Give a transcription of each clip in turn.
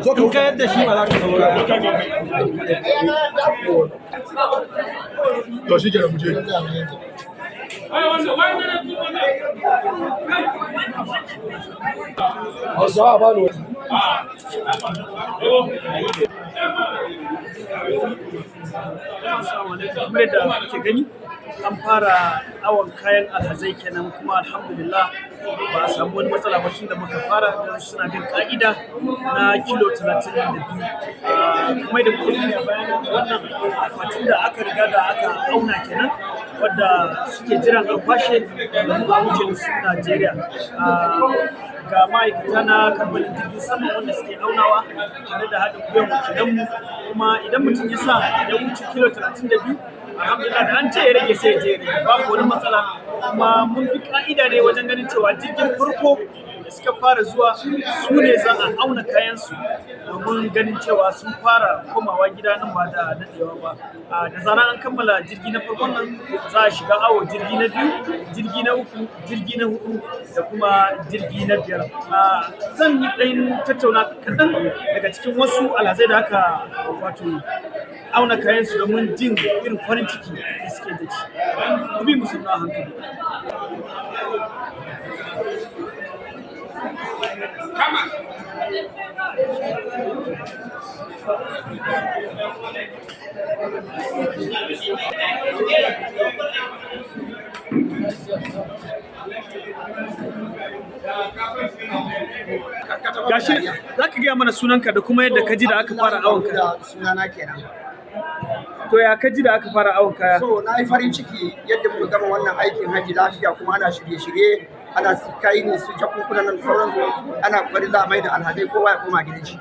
In ka yadda shi ba za ka saurara. To shi kenan, mu je. Hausawa ba ni. Kamar yadda kuke gani, an fara awon kayan alhazai kenan, kuma alhamdulillah ba a samu wani matsala ba tun da muka fara, don suna bin ka'ida na kilo 32. Kamar yadda kuke gani a bayan wannan akwatin da aka riga da aka auna kenan, wadda suke jiran a kwashe domin a wuce da su Najeriya. Ga ma'aikata na kamfanin jirgin sama wanda suke aunawa tare da haɗin gwiwar wakilanmu. Kuma idan mutum ya sa ya wuce kilo 32, alhamdulillah, da an ce ya rage sai ya je ya rage, babu wani matsala. Kuma mun bi ka'ida ne wajen ganin cewa jirgin farko da suka fara zuwa su ne za a auna kayansu, domin ganin cewa sun fara komawa gida nan ba da daɗewa ba. Da zarar an kammala jirgi na farkon nan, za a shiga awo jirgi na biyu, jirgi na uku, jirgi na hudu da kuma jirgi na biyar. Zan yi ɗan tattauna kaɗan daga cikin wasu alhazai da aka wato auna kayansu, domin jin irin farin ciki da suke da shi. Ku bi mu sannu a hankali. Gashi, za ka gaya mana sunanka da kuma yadda ka ji da aka fara awon kaya. Sunana kenan. To, ya ka ji da aka fara awon kaya? So na yi farin ciki yadda muka gama wannan aikin haji lafiya, kuma ana shirye-shirye, ana kai ne su jakunkuna nan da sauransu, ana kokari za a mai da alhazai, kowa ya koma gidan shi.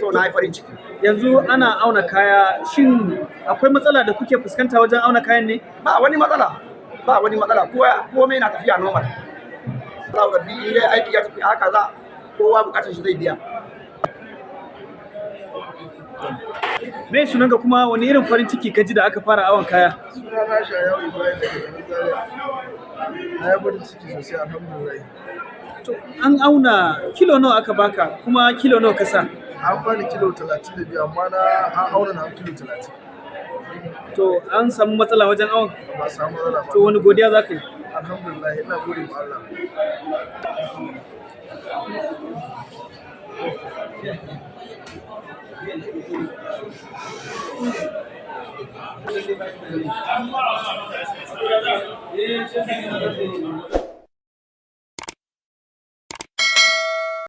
So na yi farin ciki. Yanzu ana auna kaya, shin akwai matsala da kuke fuskanta wajen auna kayan ne? Ba wani matsala, ba wani matsala, kowa komai na tafiya normal. Allah rabbi, in dai aiki ya tafi haka, za kowa bukatar shi zai biya. Me sunanka, kuma wani irin farin ciki ka ji da aka fara awon kaya? Suna na Shayawu Ibrahim daga garin Zaria. Na yi farin ciki sosai, alhamdulillah. To, an auna, kilo nawa aka baka, kuma kilo nawa ka sa? An bani kilo 32, amma na an auna na kilo 30. To, an samu matsala wajen awon? Ba samu matsala ba. To, wani godiya za ka yi? Alhamdulillah, ina gode ma Allah.